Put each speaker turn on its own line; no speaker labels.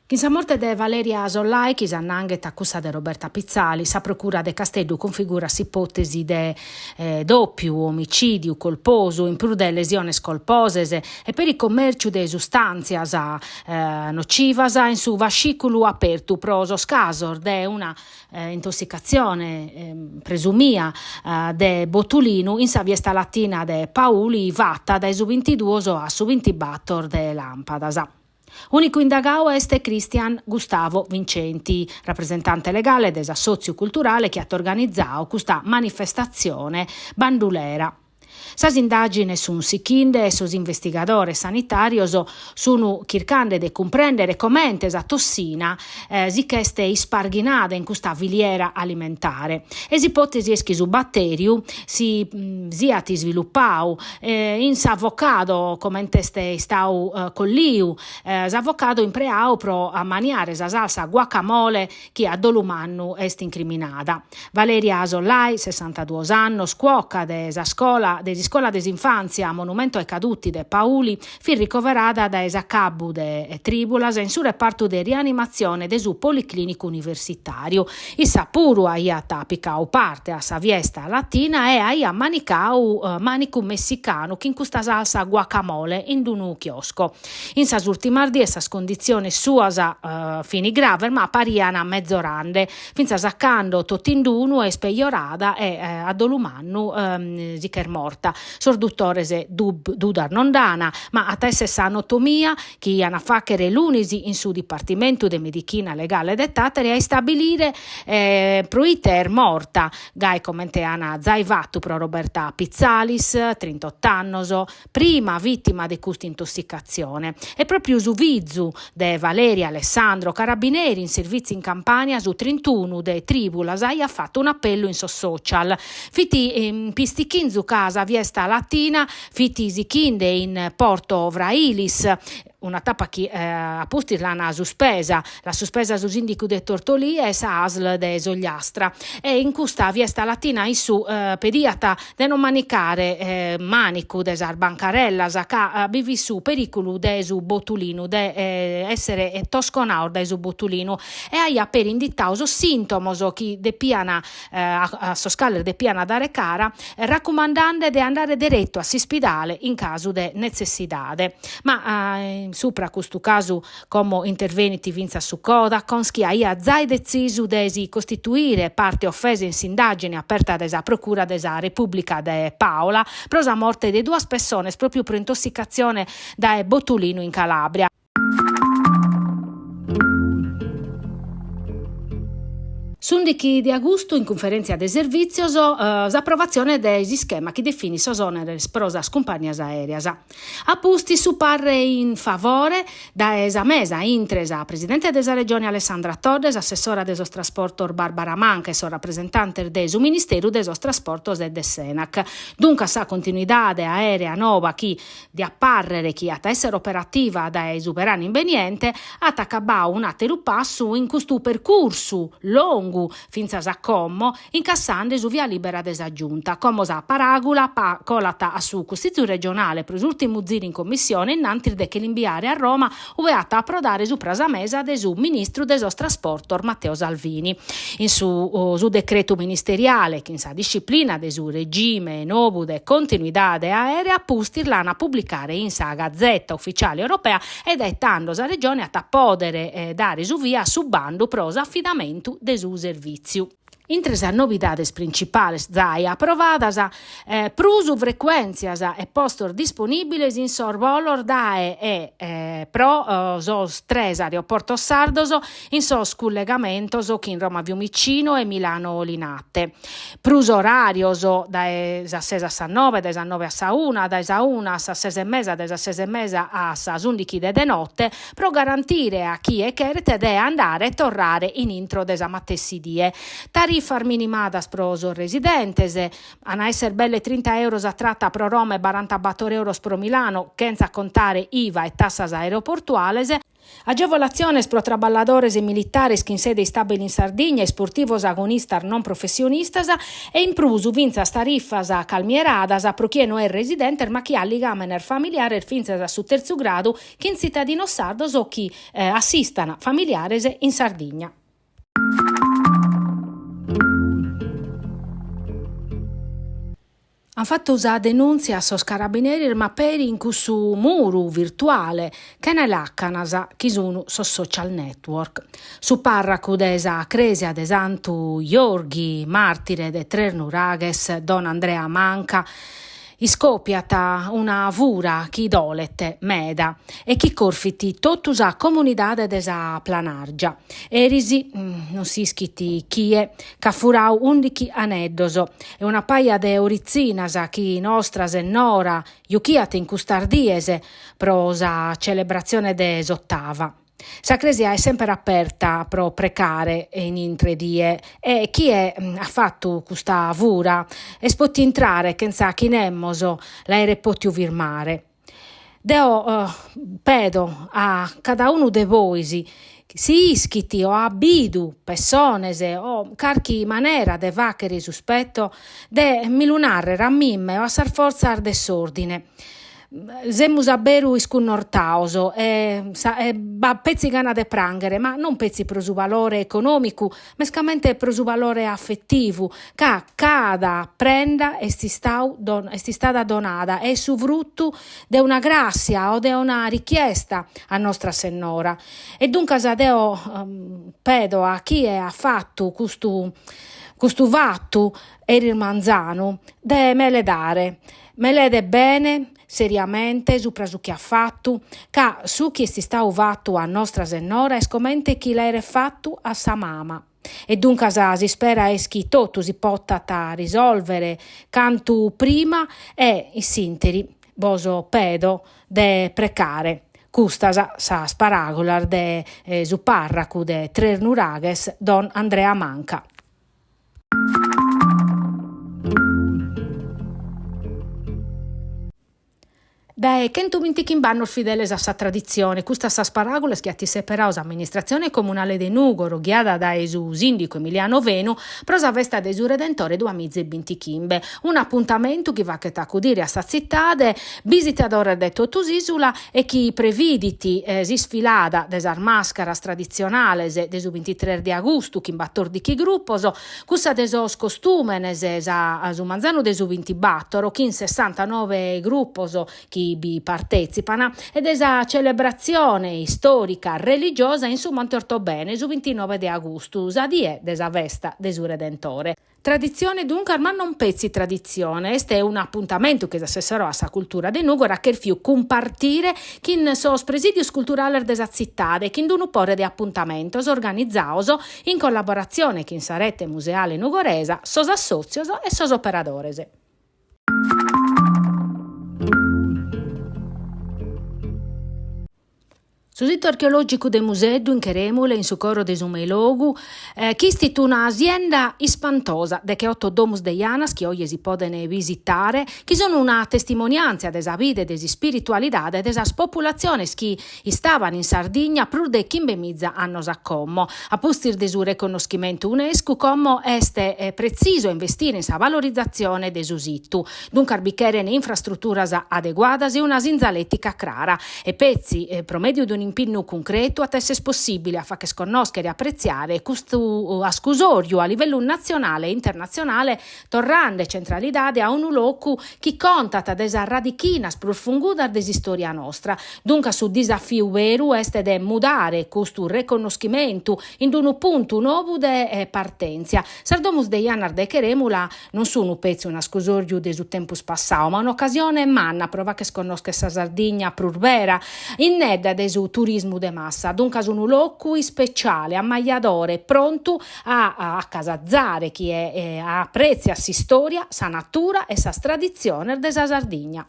Chin sa morte de Valeria Sollai, chi s'annanghet a cussa de Roberta Pizzali, sa Procura de Casteddu cunfigurat s'ipòtesi de dòpiu omicìdiu colposu, in prus de lesiones colposas e peri commèrciu de sustàntzias nocivas in su fascìculu apertu pro sos casos de una intossicatzione presumia de botulinu in sa fiesta latina de Pauli fata dae su bintiduos a su bintibator de làmpadas. Ùnicu indagadu est Cristian Gustavo Vincenti, rapresentante legale de s'assòtziu culturale chi at organizadu custa manifestatzione bandulera. Sas indàgines sunt sighende e sos investigadores sanitàrios sunt chirchende de cumprèndere comente sa tossina si ch'est isparghinada in custa filiera alimentare e s'ipòtesi est chi su batèriu si siat isvilupadu In s'avocado, comente est istadu colliu, s'avocado impreadu pro ammaniare sa salsa guacamole chi a dolu mannu est incriminada. Valeria Sollai, sessantaduos annos, cuoca de sa scola de s'iscola de s'infàntzia Monumento ai Caduti de Pauli, fit ricoverada dae s'acabu de trìbulas in su repartu de rianimatzione de su Policlìnicu Universitàriu. Issa puru aiat picadu parte a sa fiesta latina e aiat manicadu manicu messicanu chin custa salsa guacamole in unu chiosco. In sas ùrtimas dies sas conditziones suas fin graves ma parian mezorande, fintzas a cando totindunu est pejorada e a dolu mannu si ch'est morta. Sos dutores dudas non nd'an, ma at a esser sa notomia chi an a fàghere lunis in su Dipartimentu de Medichina Legale de Tàtari a istabilire pro ite est morta, gai comente an zai fatu pro Roberta Pitzalis, trintot'annos, prima vìtima de custa intossicatzione. E pròpiu su fizu de Valeria Alessandro, carabineri in servìtziu in Campània, su trintunu de trìbulas aiat fatu un'apellu in sos social. Fit in pistichinzu ca sa fiesta latina fit sichinde in Porto Frailis, una tapa chi a pustis l'an suspesa, l'at suspesa su sìndicu de Tortolì e sa ASL de s'Ogliastra. E in custa fiesta latina issu pediat de non manicare mànicu de sas bancarellas ca bi fit su perìculu de su botulinu, de èssere tosconados dae su botulinu e aiat peri inditadu sos sìntomos chi depian a sos cales depian dare cara, racumandende de andare deretu a s'ispidale in casu de netzessidade. Ma supra custu casu como intervenit fintzas su Codacons chi aiat zai detzisu de si costituire parte ofesa in s'indàgine aperta dae sa Procura de sa Repùblica de Paola pro sa morte de duas pessones pròpiu pro intossicatzione dae botulinu in Calàbria. S'ùndichi de agustu, in cunferèntzia de servìtzios, s'aprovatzione de s'ischema chi definit sos òneres pro sas cumpannias aèreas. A pustis su parre in favore dae sa mesa intre sa presidente de sa Regione Alessandra Todde, s'assessora de sos trasportos Barbara Manca e sos rapresentantes de su Ministeru de sos Trasportos e de s'Enac. Duncas sa continuidade aèrea noba chi Diat pàrrere chi at a èssere operativa dae su beranu imbeniente, at acabadu un'àteru passu in custu percursu longu fintzas a como, incassende su via lìbera de sa Giunta. Como sa paràgula colat a su Cussìgiu regionale pro s'ùrtimu ziru in commissione in antis de che l'imbiare a Roma ue at a aprodare supra sa mesa de su ministru de sos Trasportos Matteo Salvini. In su su decretu ministeriale chin sa disciplina de su regime nou de continuidade aèrea a pustis l'an a publicare in sa Gazeta Ufficiale Europea e dae tando sa Regione at a pòdere dare su via a su bandu pro s'afidamentu de su servìtziu. Intre sas novidades principales zai aprovadas, prus frecuèntzias e postos disponìbiles in sos bolos dae e pro sos tres aeroportos sardos in sos cullegamentos chin Roma Fiumicino e Milano Linate. Prus oràrios, dae sas ses a sas noe, dae sas noe a sa una, dae sa una a sas ses e mesa, dae sas ses e mesa a sas ùndichi de de note, pro garantire a chie cheret de andare e torrare in intro de sa matessi die. Tarifas minimadas pro sos residentes, an a èssere belle trinta euros a trata pro Roma e barantabator euros pro Milano, chentza contare IVA e tassas aeroportuales. Agevolatziones pro traballadores e militares chin sede istàbile in Sardigna, isportivos agonistas non professionistas e in prus fintzas tarifas calmieradas pro chie no est residentes ma chi at ligàmenes familiares fintzas a su tertzu gradu chin tzitadinos sardos o chi assistan familiares in Sardigna. An fatu sa denùntzia a sos carabineris ma peri in cussu muru virtuale chene làcanas chi sun sos social network. Su pàrracu de sa crèsia de Santu Jorghi, màrtire de Tresnuraghes, don Andrea Manca, Iscòpiat una fura chi dolet meda e chi corfit totu sa comunidade de sa Planàrgia. Eris, non s'ischit chie, ch'at furadu ùndichi aneddos e una paja de oritzinas chi Nostra Sennora juchiat in custas dies pro sa celebratzione de s'otava. Sa crèsia est semper aperta pro precare in intre die e chie at fatu custa fura est pòtiu intrare chentza chi nemos l'aeret pòtiu firmare. Deo pedo a cada unu de bois si ischit o at bidu pessones o carchi manera de fàghere suspeto de mi lu nàrrere a mimme o a sas fortzas de s'òrdine. Semus a beru iscunnortados e b'at petzi gana de prànghere, ma non petzi pro su valore econòmicu, mescamente pro su valore afetivu, ca cada prenda est istadu est istada donada e est su frutu de una gràssia o de una richiesta a Nostra Sennora. E duncas deo pedo a chie at fatu custu custu fatu eris manzanu de meledare Meledet bene, seriamente, supra su chi at fatu, ca su chi est istadu fatu a Nostra Sennora est comente chi l'aeret fatu a sa mama. E duncas s'ispera est chi totu si potat risòlvere cantu prima e, in s'ìnteri, bos pedo de precare. Custas sas paràgulas de su pàrracu de Tresnuraghes, don Andrea Manca. Dae chentubintichimb'annos fideles a sa traditzione, custas sas paràgulas chi at isseperadu s'amministratzione comunale de Nùgoro, ghiada dae su sìndicu Emiliano Fenu, pro sa festa de su Redentore duamiza e bintichimbe. Un'apuntamentu chi faghet acudire a sa tzitade bisitadores de totu s'ìsula e chi previdit s'isfilada de sas màscaras traditzionales de su bintitres de agustu chin batòrdichi grupos, cussa de sos costùmenes sa su manzanu de su bintibator chin sessantanoe grupos chi bi partètzipan e de sa celebratzione istòrica religiosa in su Monte Ortobene su bintinoe de agustu, sa die de sa festa de su Redentore. Traditzione duncas, ma non petzi traditzione, est un'apuntamentu chi s'assessoradu a sa cultura de Nùgoro at chèrfiu cumpartire chin sos presìdios culturales de sa tzitade chin unu pore de apuntamentos organizados in collaboratzione chin sa rete museale nugoresa, sos assòtzios e sos operadores. Su situ archeològicu de Museddu, in Cherèmule, in su coro de su Meilogu, chistit una sienda ispantosa, decheoto domus de janas chi oje si podent bisitare, chi sun una testimoniàntzia de sa vida e de s'ispiritualidade de sas populatziones chi istaban in Sardigna prus de chimbemiza annos a como. A pustis de su reconnoschimentu Unesco, como est pretzisu a investire in sa valorizatzione de su situ. Duncas bi cheren infrastruturas adeguadas e una sinzalètica crara. E petzi pro mèdiu de un'impinnu cuncretu at a èssere possìbile a fagher connòschere e apretziare custu ascusòrgiu a livellu natzionale e internatzionale torrende centralidade a unu locu chi contat de sas radichinas prus fungudas de s'istòria nostra. Duncas su disafiu beru est de mudare custu reconnoschimentu in unu puntu nou de partèntzia. Sas domus de janas de Cherèmula Non sunu petzi un'ascusòrgiu de su tempus passadu, ma un'ocasione manna pro fagher connoschere sa Sardigna prus bera, innedda de su turismu de massa, duncas unu locu ispeciale, ammajadore, prontu a acasazare chie aprètziat s'istòria, sa natura e sas traditziones de sa Sardigna.